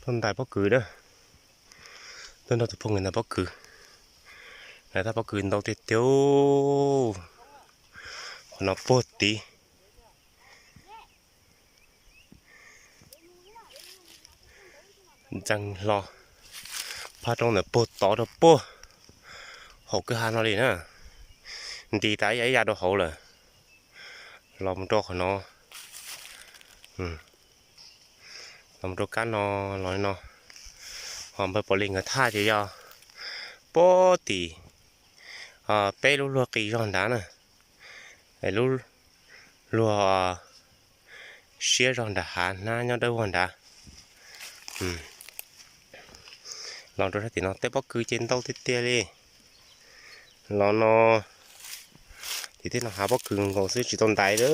Tuaj ntais pob kws na. Tuaj nrog tus phooj ywg ntais pob kws. Lawv thaj pob kws ntau tiag tiag. Qhov no puag tid. Ntxeev hlo. Phaj roob ntawd puag tod rau puag hauv kwj ha no li na. Nti tas ib ya ib ya rau hauv lawm. Los mus rau qhov no. Los mus rau kab no, los li no. Ho npawg Pov Lis nkawd thaj ces yog puag tim peb lub luag qis zog nrad na. Lub luag siab zog nram hav hnab nyob dawb vog nrad. Los rau sab tim no tej pob kws ces ntau tiag tiag li. Los no tim tej no hav pob kws nkaus xwb tsis tau ntais li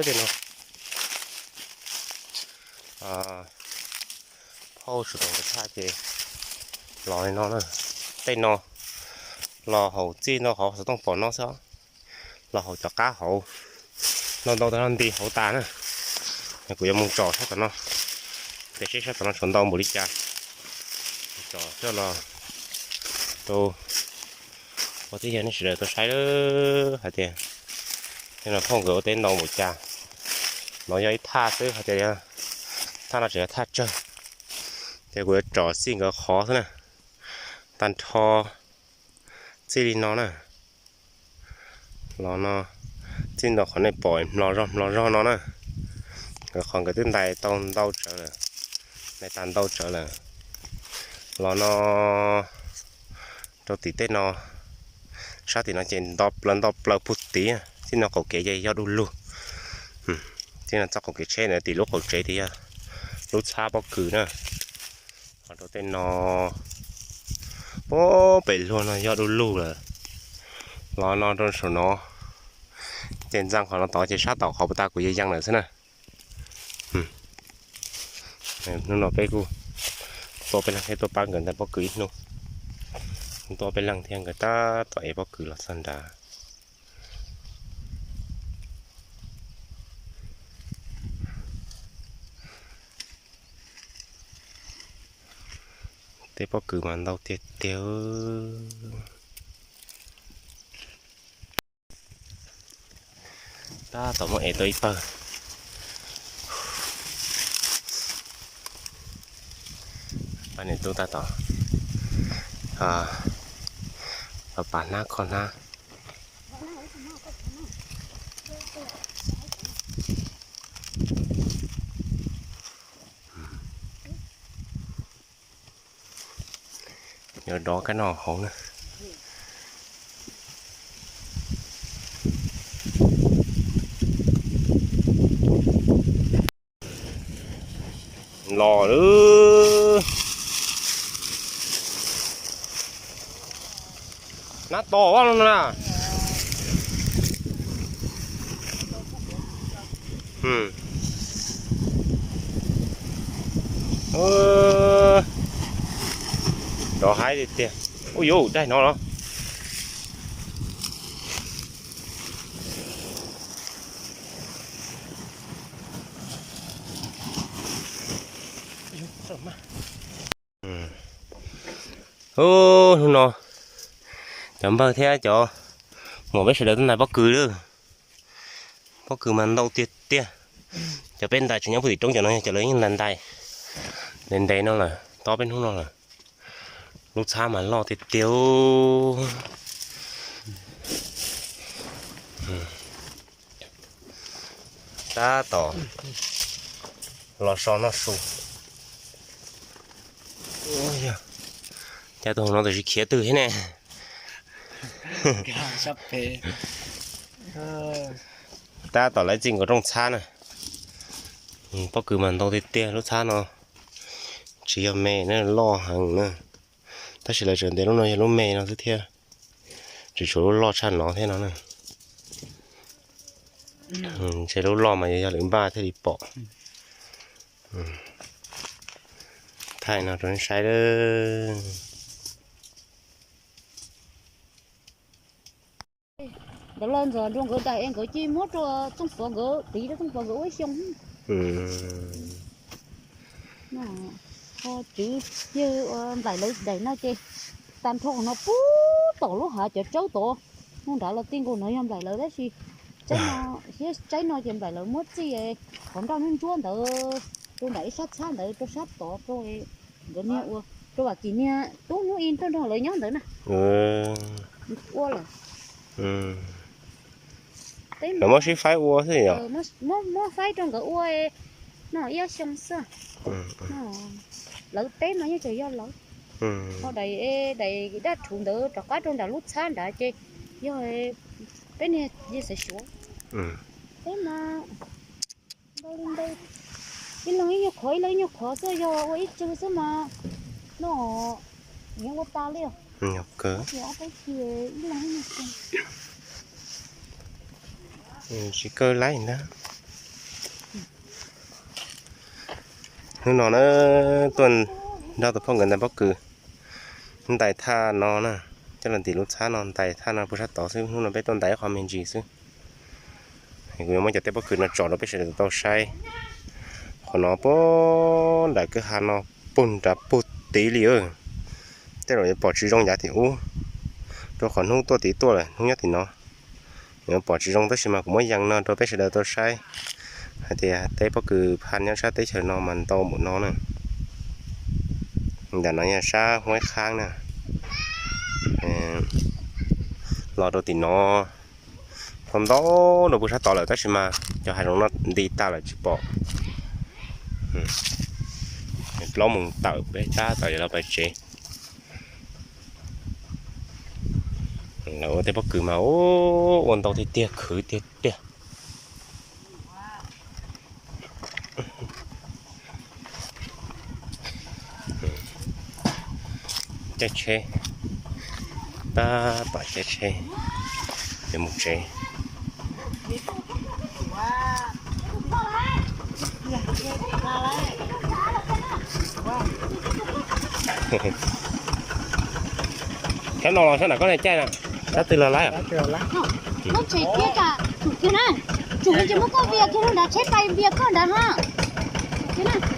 tej no. Phauj Suav Toom nkawd thaj ces los li no na. Tej no los hauv txij ntau qhov xov tooj pom no xwb, los hauv cov qab hauv. Ntau ntau tas no nti hauv tas na. Kuv yuav mus tsom sab tom no, ces seb sab tom no tshuav ntau npaum li cas. Tsom coj los rau ua tib yog nej sawv daws tau saib hais tias tej no phauj nkawd ua teb ntau npaum cas. No yog ib thaj xwb hais tias thaj no tseem yog thaj tsawg, ces kuv yuav tsom txij nkawd qhov xwb na. Tag nrho txij li no na. Los no txij ntawm qhov nej pom hmlo zog hmlo zog no na, nkawd qhov nkawd twb ntais tau ntau tsawv lawm, ntais tas ntau tsawv lawm. Los no rau tim tej no, sab tim no ces nto plaws nto plaws puag tid, txij no qaum kev ces yog du lug. Txij no txoj qaum kev tsheb ntawd tim lub qaum tsev tias yog lub txhab pob kws na. Ho rau tej no, puag pem luag no yog du lug lawm. Los no rau saum no, ces ntxeev qhov no tod ces sab tom qhov puag ta kuv yeej yees lawm xwb na. Hnub no peb kuj tuaj peb leeg thiab tuaj pab nkawd ntais pob kws ib hnub. Tuaj peb leeg thiab nkawd tab tom ev pob kws los txog nrad. Tej pob kws mas ntau tiag tiag. Tab tom muab ev tau ib pawg. Pab niam tub tab tom los pav hnab kho hnab. Yuav dov kab no hauv na. Los lawm. Nab to no na. Rov haib tiag tiag. Ui yuv, daig no los. Hnub no cov npawg thiab cov muam peb sawv daws tuaj ntais pob kws lawm. Pob kws mas ntau tiag tiag. Cov peb ntais tseem nyob puag tim roob, cov no cov lawv yeej ntais ntais ntev ntev no lawm, tau peb hnub no lawm. Lub txhab mas loj tiag tiag. Tab tom los so noj su. Cas tus hauv no tam sim khiav twg thiab ne? Tab tom lawv txij nkaus rooj txhab na. Pob kws mas ntau tiag tiag, lub txhab no tsis yog me na, loj heev na. Tab sis lawv tseem ntes lub no yog lub me no xwb thiab, tsis tshuav lub loj tshaj no thiab no na. Ntshe lub loj mas yog lwm npaj thiaj li pom. Thaij no rau nej saib lawm. Ntawd los ntxuav nrog nkawd daim es nkawd cia muab rau Txooj Pov nkawd tiv rau Txooj Pov nkawd ua ib xyoo. Tab Tswv yawg ua nplaim lawv daim no ces tag nrho no puag tom lub hav cov tsawb tod, hnub nrad los tij nkaus no yog nplaim lawv tab sis tsaib no, thiab tsaib no ces nplaim lawv muab txij qhov nroj ntsuab ntsuab ntawd rau nram ib sab txhab ntawd rau sab tod rau nkawd niag ua rau Vam Kim niag tub hnub i tuaj nrog lawv nyob ntawd na. Ua lawm. Lawv muab sib faib ua xwb yom? Muab faib rau nkawd ua no ib ob xyoo xwb. Lawv teb mas yeej tseem yog lawv. Ho daim, daim daj rhuv ntawd rov qab rau nram lub txhab nrad ces yog peb niag xaiv suav. Teb mas ntau li ntau, ib leeg ib nyuag qhov ib leeg ib nyuag qhov xwb, yog ua ib tsug xwb mas no nyiav ua tas li os. Tsis kawg laib ntag. Hnub no na tuaj nrog tus phauj nkawd ntais pob kws, ntais thaj no na, coj los ntim lub txhab no, ntais thaj no puag sab tod xwb. Hnub no peb tuaj ntais ib qho me ntsis xwb. Kuv yuav muab cov teb pob kws no tso rau peb sawv daws tau saib. Qhov no puag nram kwj ha no puag nrad puag tid li. Tej zaum yuav pom tsis zoo yav tim ub, rau qhov hnub tuaj tid tuaj lawm, hnub nyob tim no. Yuav pom tsis zoo tab sis mas kuv muab yees no rau peb sawv daws tau saib hais tias teb pob kws phaj nyob sab teb chaws no mas ntau npaum no na. Ntawm no yog sab Huab Qhab na. Los rau tim no, tau ntau rau puag sab tod lawm tab sis mas cov hav zoov no nti tag lawm tsis pom. Plaub moos tawm peb tab tom yuav los pais tsev. Lawv ua teb pob kws mas ua ntau tiag tiag, khwv tiag tiag. Caij tsheb, tab tom caij tsheb yuav mus tsev. Sab no los sab nram koj ne caij na, sab twg los laib? Muab tsev kiag tsam tsum kiag na, tsum kiag ces muab koj vias kiag rau nrad tsheb pais vias koj nrad ha. Tsum kiag na.